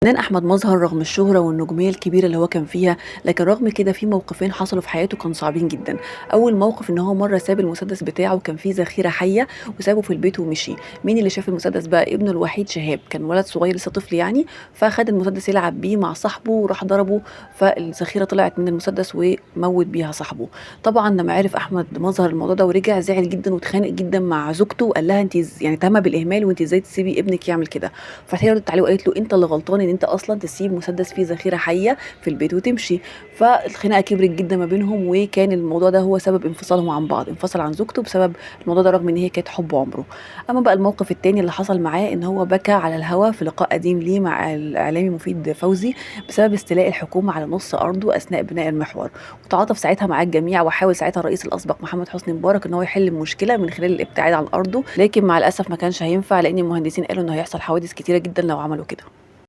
الفنان أحمد مظهر رغم الشهرة والنجومية الكبيرة اللي هو كان فيها، لكن رغم كده في موقفين حصلوا في حياته كانوا صعبين جدًا. أول موقف إن هو مرة ساب المسدس بتاعه وكان فيه ذخيرة حية وسابه في البيت ومشي. مين اللي شاف المسدس بقى؟ ابنه الوحيد شهاب، كان ولد صغير لسه طفل يعني، فخد المسدس يلعب بيه مع صاحبه وراح ضربه، فالذخيرة طلعت من المسدس وموت بيها صاحبه. طبعًا لما عرف أحمد مظهر الموضوع ده ورجع زعل جدًا واتخانق جدًا مع زوجته وقال لها أنتِ يعني اتهمها بالإهمال وأنتِ إزاي تسيبي ابنِك يعمل كده؟ فهي ردت عليه وقالت له أنت اللي غلطان إن أنت أصلًا تسيب مسدس فيه ذخيرة حية في البيت وتمشي. فالخناقة كبرت جدًا ما بينهم، وكان الموضوع ده هو سبب انفصالهم عن بعض، انفصل عن زوجته بسبب الموضوع ده رغم إن هي كانت حب عمره. أما بقى الموقف التاني اللي حصل معاه إن هو بكى على الهوا في لقاء قديم ليه مع الإعلامي مفيد فوزي بسبب استيلاء الحكومة على نص أرضه أثناء بناء المحور، وتعاطف ساعتها مع الجميع وحاول ساعتها الرئيس الأسبق محمد حسني مبارك إن هو يحل المشكلة من خلال الابتعاد عن أرضه، لكن مع الأسف ما كانش هينفع لأن المهندسين قالوا إن هيحصل حوادث كتيرة جدًا لو عملوا كده.